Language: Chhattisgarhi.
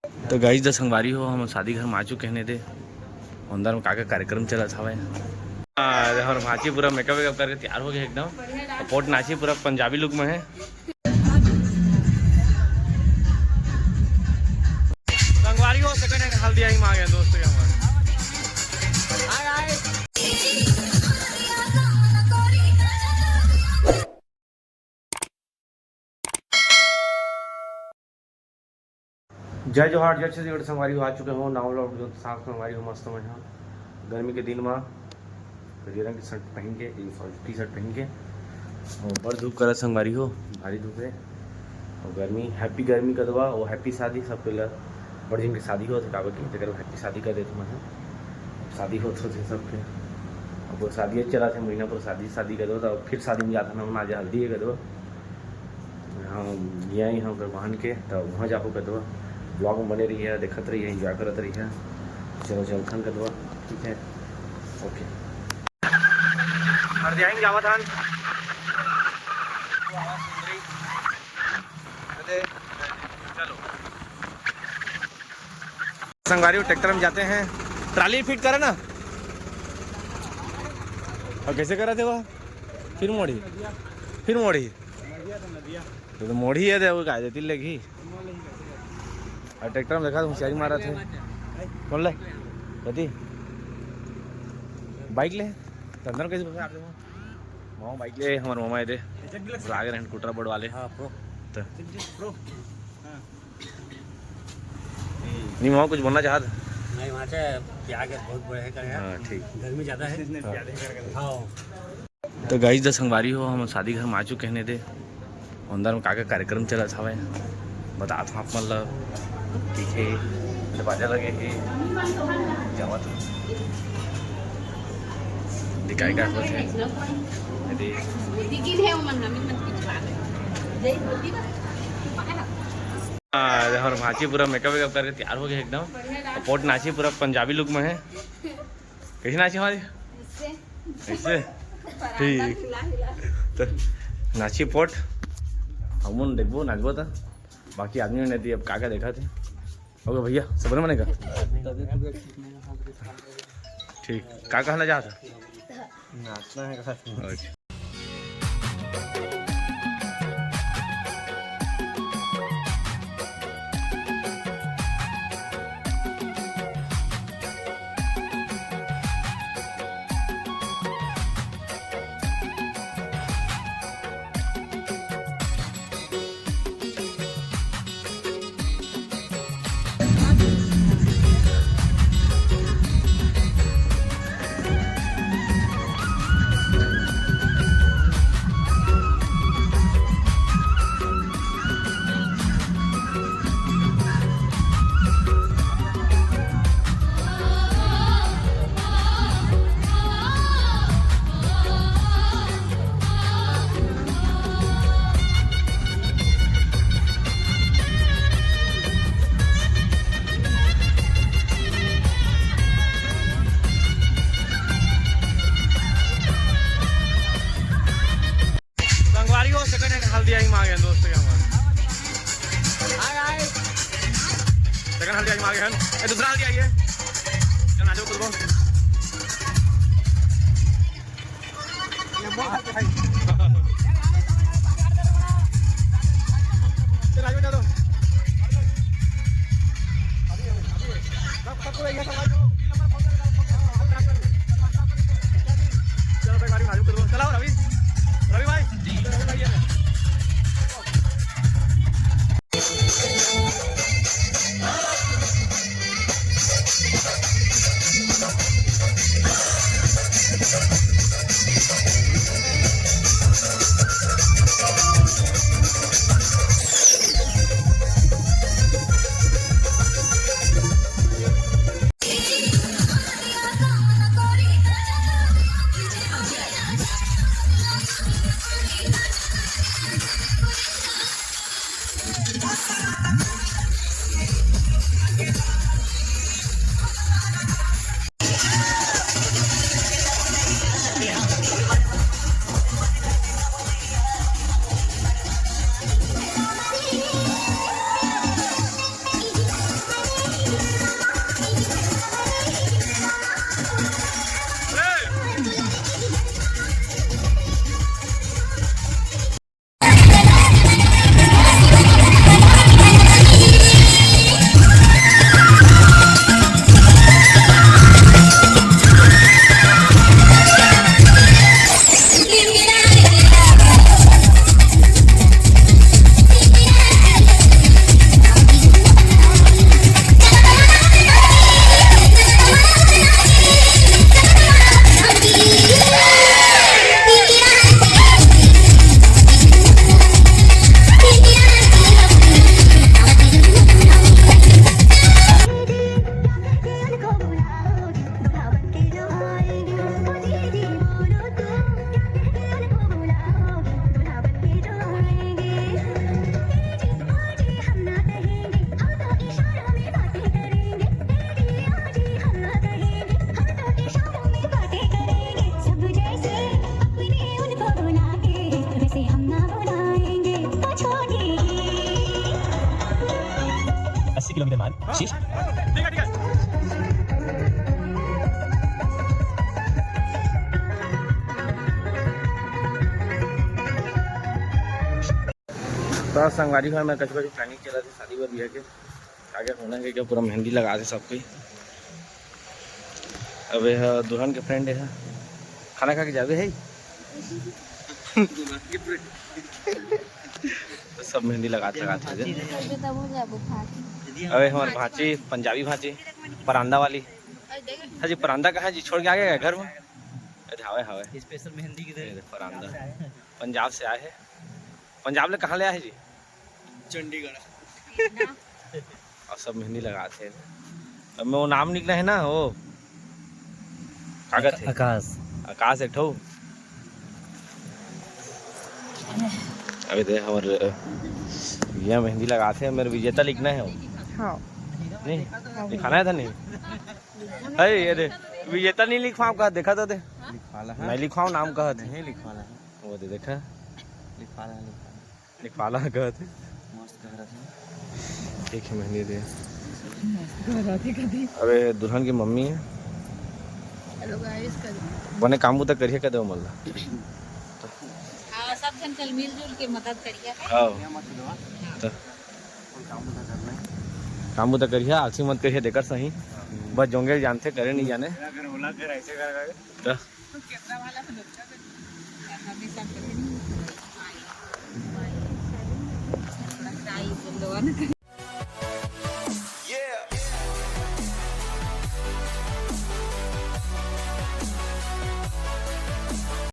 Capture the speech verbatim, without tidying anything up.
तो गाइस, द संगवारी हो, हम शादी घर में आ चुके हैं। दे अंदर में का का कार्यक्रम चलत हवय। हाँ, हमर भांची पूरा मेकअप वेकअप करके तैयार हो गए एकदम। पोट नाची पूरा पंजाबी लुक में है। संगवारी हो, सेकंड हैंड हल्दी आई मांगे दोस्त के हमारे। जय जोहार, जय छत्तीसगढ़ संगवारी हो, आ चुके हो नवा vlog के साथ संगवारी हो। मस्त में हाँ, गर्मी के दिन में करिया रंग के शर्ट पहन के, सॉरी, टी शर्ट पहन के, और बड़ धूप करत संगवारी हो, भारी धूप है। और गर्मी, हैप्पी गर्मी कदवा, वो हैप्पी शादी सबके ल-, बड़ झिन के शादी होत हे, काबर कि तेकर हैप्पी शादी कर देत मैं। शादी होत होत हे सबके, अब वो शादी चलत हे, महीना पर शादी, शादी कदवा, तो फिर शादी में जाता ना, आज हल्दी है कदवा। हम यहीं हम भगवान के, तो वहाँ जाको कदवा। Vlog में बने रहिए, देखत रहिए, एंजॉय करत रहिए। चलो चलथन कदवा, ठीक है, ओके। हर जाएंगे जावत हन। चलो संगवारी, ट्रैक्टर में जाते हैं, ट्राली फिट करे ना। और कैसे करे थे वो? फिर मोड़ी, फिर मोड़ी। तो, तो मोड़ी है, वो काय देती लगी। और ट्रैक्टर में देखा तो होशियारी मारा थे। कौन ले? कती? बाइक ले। तो अंदर कैसे घुसा आप देखो। मामा बाइक ले, हमारे मामा ये दे। आगे रहन कुटरा बोर्ड वाले। हाँ, प्रो। तो प्रो। हाँ। नहीं, मामा कुछ बोलना चाहत? नहीं, वहाँ से प्याज है, बहुत बड़े हैं, हाँ, ठीक। गर्मी ज़्यादा है। हाँ। हाँ। तो गाइस, द संगवारी हो, हम शादी घर में आ चुके हैं। दे अंदर में का का कार्यक्रम चलत हवय, बतात हूँ आप मन ल। ठीक है, दरवाजा लगे हे, जावत हूँ। दिखाई का होत है। दे। हाँ, हमारे भांची पूरा मेकअप वेकअप करके तैयार हो गए एकदम। पोट नाची पूरा पंजाबी लुक में है। कैसे नाची हमारी? इससे। इससे? ठीक। हिला, हिला। तो नाची पोट। हमन देखबो, नाचबो त। बाकी आदमी ने दी अब का का देखा थे। ओके भैया, सब बने का? ठीक, का कहना चाहता? नाचना है का? ओके। संगवारी हो, सेकंड हैंड हल्दी आई मांगे हैं दोस्त के हमारे। हाय, हाय। सेकंड हल्दी आई मांगे हैं। ए, दूसरा हल्दी आई है। चल, आ जाओ, खुद को। चल, आ जाओ, आ जाओ। चलो भाई, गाड़ी भाजू करो। चलाओ रवि, रवि भाई। किलोमीटर मार्ग शीश। तो संगवारी हो, मैं कछु कछु प्लानिंग चला थे शादी बर बिहा के। आगे होना है क्या, पूरा मेहंदी लगा दे सब कोई। अब यह दुल्हन के फ्रेंड है, खाना खा के जावे है। तो सब मेहंदी लगात लगात है। अबे हमार भांची, पंजाबी भांची, परांदा वाली। हाँ जी, परांदा कहाँ जी? छोड़ के आ गया घर में? अरे हवे हवे। स्पेशल मेहंदी की ये देख, परांदा पंजाब से आए है। पंजाब ले कहाँ ले आए है जी? चंडीगढ़। और सब मेहंदी लगात है। अब मैं वो नाम लिखना है ना, वो कागज है। आकाश। आकाश एक ठो। अबे दे हमर, अ, भैया मेहंदी लगात है, मेरे विजेता लिखना है वो। हाँ। नहीं, हाँ। लिखाना है था नहीं। अरे ये दे, विजेता नहीं लिखवाओ कहा, देखा तो दे। लिखवाला है। नहीं लिखवाओ, नाम कहा थे। नहीं लिखवाला है। वो दे देखा। लिखवाला है, लिखवाला। लिखवाला कहा थे। मस्त कह रहा था। ठीक है, मेहंदी दे। मस्त कह रहा थे कभी। अबे दुल्हन की मम्मी है। हेलो गाइस, कर बने काम बुता करिए कदे मल्ला। हाँ, सब झन चल मिलजुल के मदद करिए। हाँ। तो कोई काम बुता करना है। काम बुता करिए, आलसी मत करिए, देकर सही। बस जोंगे जानते, करे नहीं जाने। अगर होला कर ऐसे कर, कर। तो तो कैमरा वाला तो लोग का हमेशा करे नहीं। थोड़ा ट्राई कर लो ना।